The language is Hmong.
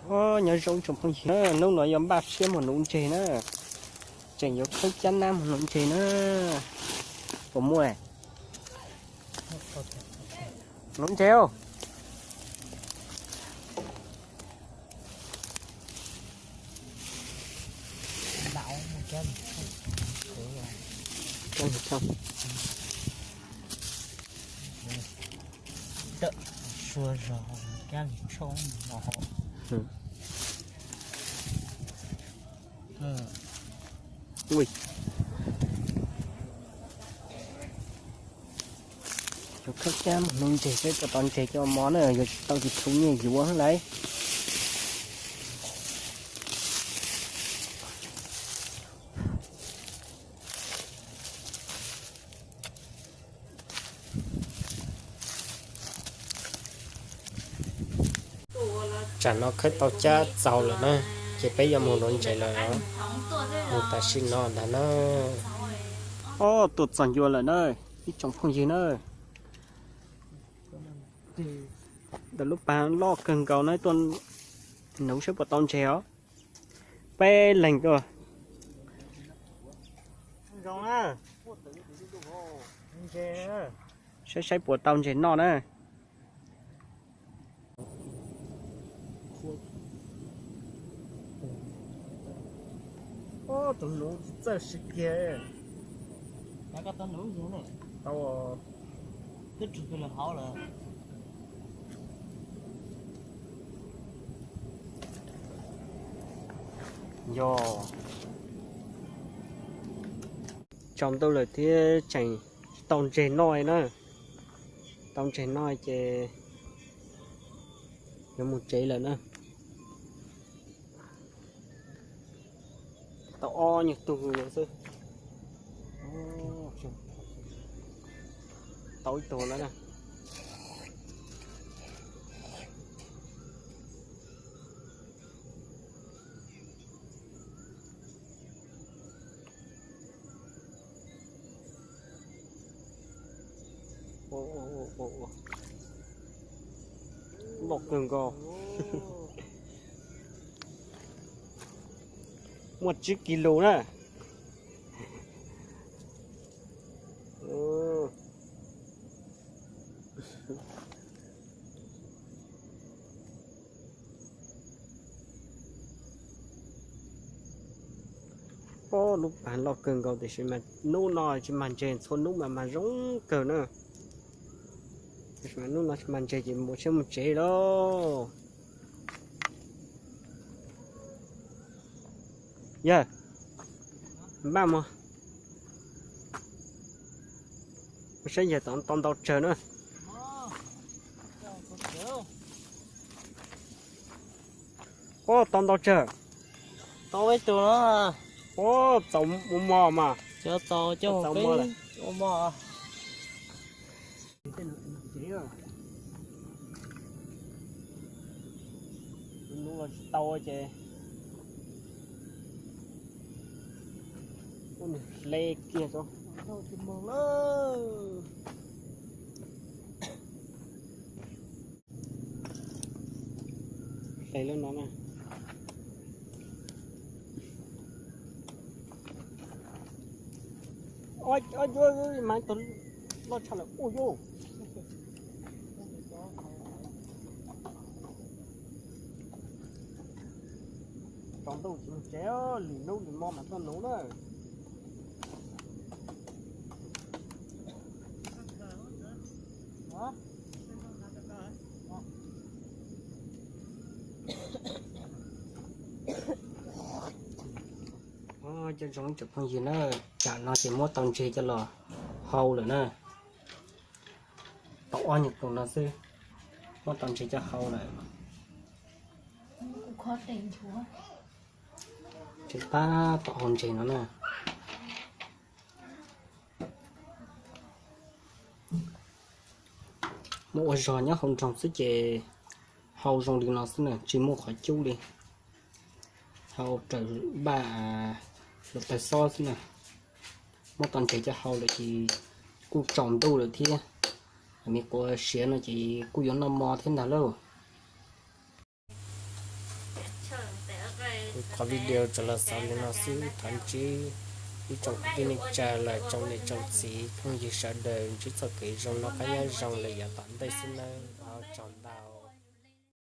Nyob zoo tsoom phooj ywg na, hnub no yuav npaj siab mus nuv ntses na, tseem yuav khawb cab nab mus nuv ntses na. Puas muaj nuv ntses? Yuav khawb cab mus nuv ntses seb puas tau ntses coj mov na, yuav tsis tau ces tshuav nyiaj yuav lawm. Tsam no khawb tau cab txaus lawm na, ces peb yuav mus nuv ntses lawm, mus tam sim no ntag na. Ob, tuaj txog ncua lawm na, ib tsoom phooj ywg na. Ntawm lub pas loj kawg nkaus na, tuaj nuv saib puas tau ntses os. Peb leeg tuaj. Saib saib puas tau ntses noj na. Tus nuv txawj siv kiag. Tau, twb tsis pw lawm hauv lawm. Yog tsaus ntuj lawm thiab tseem tau ntses noj na. Tau ntses noj ces yuav mus tsev lawm na. Tau ob nyuag tug no xwb. Tau ib tug lawm na. Loj kawg nkaus. Muaj tsib kis lus na. Ob, lub pas loj kawg nkaus tiam sis mas hnub no tsis mag ntses, txhua hnub mas mag zoo kawg na. Tiam sis mas hnub no tsis mag ntses ces mus siab mus tsev lauj. Yawg, npaj mog. Mus saib yawg tau ntau tsawg na. Ub, tau ntau tsawg. Tau ib tug no. Ub, txaus ua mov mas. Cov txaus coj mus peb ua mov. Tus nuv los tsis tau ces ua nws hle kiag tso. Hle lub no na. Mas tus loj tshaj lawm ua yuj. Tsaus ntuj tsis mus tsev, lwm hnub lwm hmo mam tuaj nuv na. Cov zoo ib tsoom phooj ywg na, tsam no ces muab tau ntses coj los hau lawm na. Tau ob nyuag tus no xwb, muab tau ntses coj hau lawm. Tseem tab tom hau ntses no na. Muab ua zog nyob hauv nroog xwb ces hau zoo li no xwb na, tsis muaj qhov cub li. Hau raws npaj hluav taws xob xwb na. Muab tau ntses coj hau lawm ces kuj tsaus ntuj lawm thiab, me quav siav no ces kuj yuav noj mov thiab ntag lauj. Qhov video tsuas los xaus li no xwb, thov ntsib ib tsoom kwv tij neej tsa los tsoom niam tsoom txiv phooj ywg sawv daws ntsib txoj kev zoo noj qab nyob zoo lawm yav tom ntej xwb nawb. Ua tsaug ntau.